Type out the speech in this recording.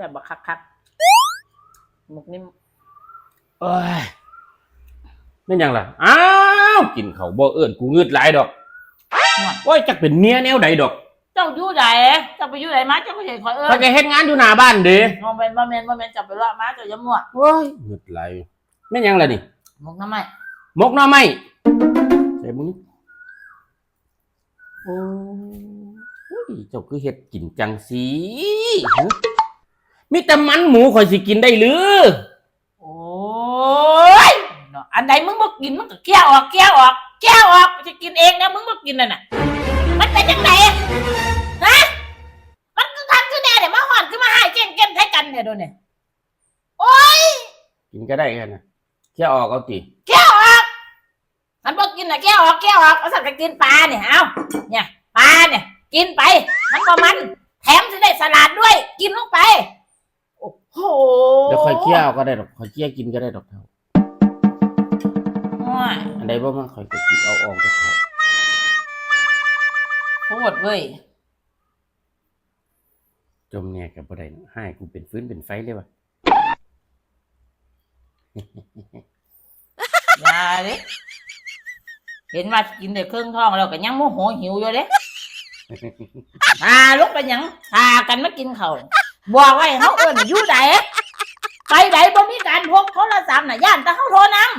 ບບັກຄັກໆ ໝົກນີ້ ໂອ້ຍ ແມ່ນຫຍັງລະ? ອ້າວ ກິນເຂົ້າບໍ່ເອີ້ນ ກູງຶດຫຼາຍດອກ. ໂອ້ຍ ຈັກເປັນເມຍແນວໃດດອກ. ເຈົ້າຢູ່ໃດ? ເຈົ້າໄປຢູ່ໃດມາ? ເຈົ້າກໍເຫັນຂ້ອຍເອີ້ນ. ຂ້ອຍກໍເຮັດງານຢູ່ໜ້າບ້ານເດ້. ບໍ່ແມ່ນ ບໍ່ແມ່ນ ບໍ່ແມ່ນ ເຈົ້າໄປເລາະມາ ເຈົ້າຢ່າມົ້ວ. ໂອ້ຍ ງຶດຫຼາຍ. ແມ່ນຫຍັງລະນີ້? ໝົກໜໍ່ໄມ້. ໝົກໜໍ່ໄມ້? ໃສ່ເບິ່ງ. ໂອ້ຍ ເຈົ້າຄືເຮັດກິນຈັ່ງຊີ້? ຫື? ມີແຕ່ມັນໝູ ຂ້ອຍຊິກິນໄດ້ຫຼື? ໂອ້ຍ ເນາະ ອັນໃດມຶງບໍ່ກິນ ມຶງກໍເຄຍອອກ ເຄຍອອກ ເຄຍອອກ ຊິກິນເອງແນວ ມຶງບໍ່ກິນນັ້ນນະ. ມັນເປັນຈັ່ງໃດ? ຮະ? ມັນຄືຄັກຄືແນ່ແທ້ ມາຮ້ອນຄືມາຮ້າຍເຈ້ງເກັ່ນໃສ່ກັນແທ້ໂດນນີ້. ໂອ້ຍ ກິນກໍໄດ້ຫັ້ນນະ ເຄຍອອກເອົາຕິ. ເຄຍອອກ. ຄັນບໍ່ກິນນະ ເຄຍອອກ ເຄຍອອກ. ວ່າຊັ້ນກໍກິນປານີ້ ເອົາ ນີ້ປານີ້ ກິນໄປ ມັນບໍ່ມັນ ແຖມຊິໄດ້ສະຫຼາດດ້ວຍ ກິນລົງໄປ. ໂອ້ໂຫ ດຽວຂ້ອຍເຄຍເອົາກໍໄດ້ດອກ ຂ້ອຍເຄຍກິນກໍໄດ້ດອກເຖົ້າ. ໂອ້ຍ ອັນໃດບໍ່ມັນ ຂ້ອຍກໍກິນເອົາອອກດອກເຖົ້າ. ໂພດເວີຍ. ຈົ່ມແນ່ກໍບໍ່ໄດ້ເນາະ ຮ້າຍກູເປັນຟືນເປັນໄຟເລີຍວ່າ. ຢ່າເດ້ ເຫັນວ່າກິນໄດ້ເຄິ່ງທ້ອງແລ້ວ ກໍຍັງໂມໂຫຫິວຢູ່ເດ້. ຖ້າລົງໄປຫຍັງ ຖ້າກັນມາກິນເຂົ້າ ບອກໄວ້ໃຫ້ເຮົາເອີ້ນຢູ່ໃດ ໄປໃດບໍ່ມີການພົກໂທລະສັບນະ ຢ້ານແຕ່ເຮົາໂທນຳ.